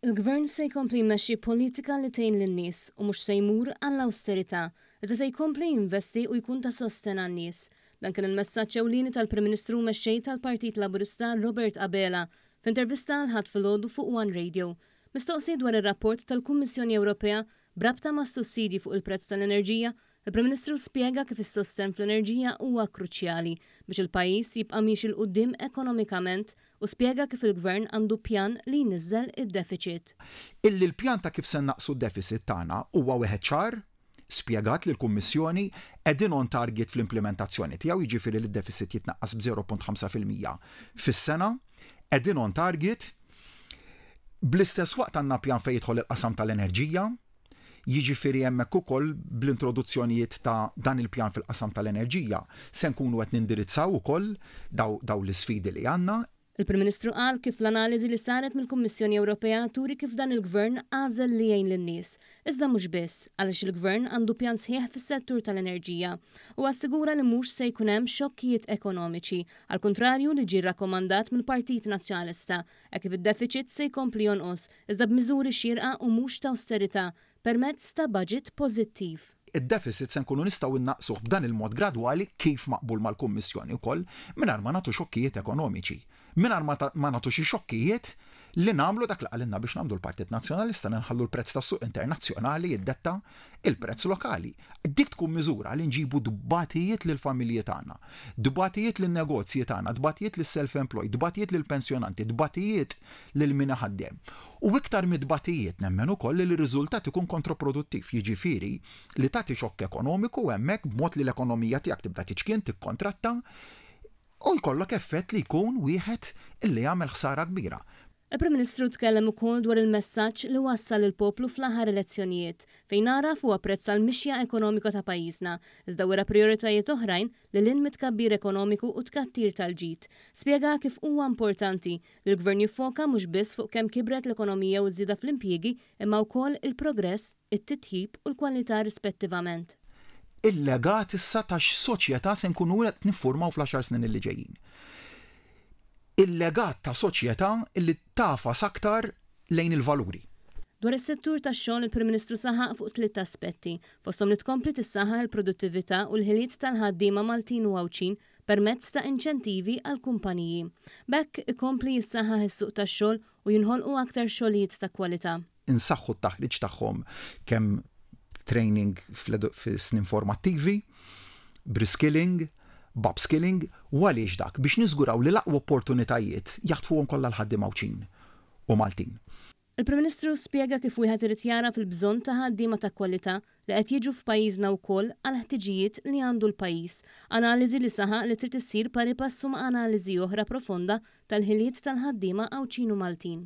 Il-Gvern se jkompli jmexxi politika li tgħin lin-nies u mhux se jmur għall-awsterità, iżda se jkompli jinvesti u jkun ta' sostenn għan-nies. Dan kien il-messaġġ ewlieni tal-Prim Ministru u Mexxej tal-Partit Laburista Robert Abela f'intervista l-Ħadd filgħodu fuq One Radio. Mistoqsi dwar ir-rapport tal-Kummissjoni Ewropea b'rabta mas-sussidji fuq il-prezz tal-enerġija, Il-Prim Ministru spjega kif is-sostenn fl-enerġija huwa kruċjali biex il-pajjiż jibqa' miexi 'l quddiem ekonomikament u spjega kif il-Gvern għandu pjan li jniżżel id-defiċit. Illi l-pjan ta' kif se nnaqqsu d-deficit tagħna huwa wieħed ċar, spjegat lill-Kummissjoni, qegħdin on target fl-implimentazzjoni tiegħu, jiġifieri li d-deficit jitnaqqas b'0.5% fis-sena, qegħdin on target. Bl-istess waqt għandna pjan fejn jidħol il-qasam tal-enerġija, Jiġifieri hemmhekk ukoll bl-introduzzjonijiet ta' dan il-pjan fil-qasam tal-enerġija se nkunu qed nindirizzaw ukoll dawn l-isfidi li għandna. Il-Prim Ministru qal kif l-analiżi li saret mill-Kummissjoni Ewropea turi kif dan il-Gvern għażel li jgħin lin-nies. Iżda mhux biss, għaliex il-Gvern għandu pjan sħiħ fis-settur tal-enerġija. Huwa assigura li mhux se jkun hemm xokkijiet ekonomiċi, għall-kuntrarju li ġie rrakkomandat mill-Partit Nazzjonalista, hekk kif id-defiċit se jkompli jonqos iżda b'miżuri xierqa u mhux ta' awsterità, permezz ta' baġit pożittiv. Id-deficit se nkunu nistgħu nnaqqsuh b'dan il-mod gradwali kif maqbul mal-Kummissjoni wkoll mingħajr ma nagħtu xokkijiet ekonomiċi. Mingħajr ma nagħtu xi xokkijiet li nagħmlu dak li qalilna biex nagħmlu l-Partit Nazzjonalista li nħallu l-prezz tas-suq internazzjonali jiddetta l-prezz lokali. Dik tkun miżura li nġibu tbatijiet lill-familji tagħna, tbatijiet lin-negozji tagħna, tbatijiet lis-self-employed, tbatijiet lill-pensjonanti, tbatijiet lil min iħaddem. U iktar mit-tbatijiet nemmen ukoll li r-riżultat ikun kontroproduttiv, jiġifieri li tagħti xokk ekonomiku hemmhekk b'mod li l-ekonomija tiegħek tibda tiċkien, tikkontratta u jkollok effett li jkun wieħed li jagħmel ħsara kbira. Il-Prim Ministru tkellem ukoll dwar il-messaġġ li wassal lill-poplu fl-aħħar elezzjonijiet, fejn għaraf u apprezza l-mixja ekonomika ta' pajjiżna, iżda wera prijoritajiet oħrajn lil hinn mit-tkabbir ekonomiku u t-tkattir tal-ġid. Spjega kif huwa importanti li l-Gvern jiffoka mhux biss fuq kemm kibret l-ekonomija u ż-żieda fl-impjiegi imma wkoll il-progress, it-titjib u l-kwalità rispettivament. Il-legat issa ta' x'soċjetà se nkunu qed niffurmaw fl-għaxar snin li ġejjin. Il-legat ta' soċjetà li tagħfas aktar lejn il-valuri. Dwar is-settur tax-xogħol il-Prim Ministru saħaq fuq tliet aspetti, fosthom li tkompli tissaħħaħ il-produttività u l-ħiliet tal-ħaddiema Maltin u Għawdxin permezz ta' inċentivi għall-kumpaniji. B'hekk ikompli jissaħħaħ is-suq tax-xogħol u jinħolqu aktar xogħlijiet ta' kwalità. Insaħħu t-taħriġ tagħhom kemm training fis-snin formattivi, b'reskilling, b'upskilling, u għaliex dak? Biex niżguraw li l-aqwa opportunitajiet jaħtfuhom kollha l-ħaddiema Għawdxin u Maltin. Il-Prim Ministru spjega kif wieħed irid jagħraf il-bżonn ta' ħaddiema ta' kwalità li qed jiġu f'pajjiżna wkoll għall-ħtiġijiet li għandu l-pajjiż, analiżi li saħaq li trid issir pari passu ma' analiżi oħra profonda tal-ħiliet tal-ħaddiema Għawdxin u Maltin.